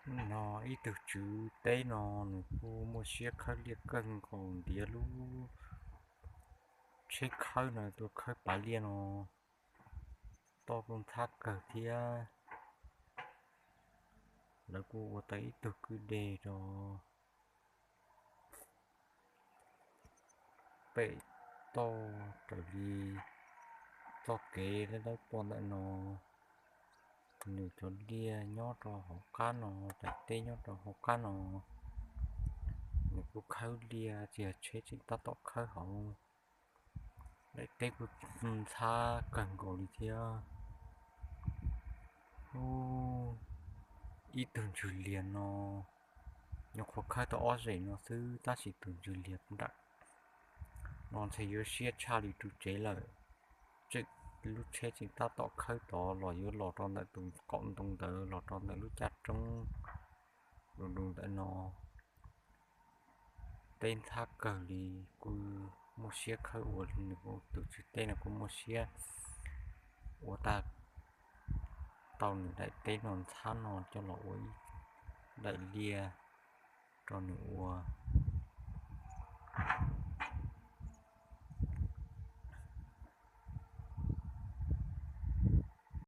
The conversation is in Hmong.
No ib tug tswv teb no nws kuj muaj siab khawb liaj kawg nkaus ntiav lub tsheb khawb no tuaj khawb pav liaj no toj kuj ntxhab kawg thiab. Lawv kuj ua tau ib tug kwj deg rau pem toj raws li txoj kev dawb dawb poj ntawm no. Nws cov liaj nyob rau hauv qab no, daim teb nyob rau hauv qab no. Nws kuj khawb liaj tsis yog tsheb tseem tab tom khawb hauv. Daim teb kuj ntxhab kawg nkaus li thiab. Ub, ib tug ntswg liag no nyuam qhuav khawb tau ob zem no xwb tab sis tus ntswg liag nram no ntshe yuav siab tshaj li ru tsev lawm. Tseem, lub tsheb tseem tab tom khawb tod los yuav los rau ntawm tus qaum ntoo ntawd los rau ntawm lub caj roob du du ntawm no. Teb ntxhab kawg li, kuj muaj siab khawb ua, nws kuj tus tswv teb no kuj muaj siab ua tag tau nws daim teb no ntxhab no coj los ua ib daim liaj rau nws ua.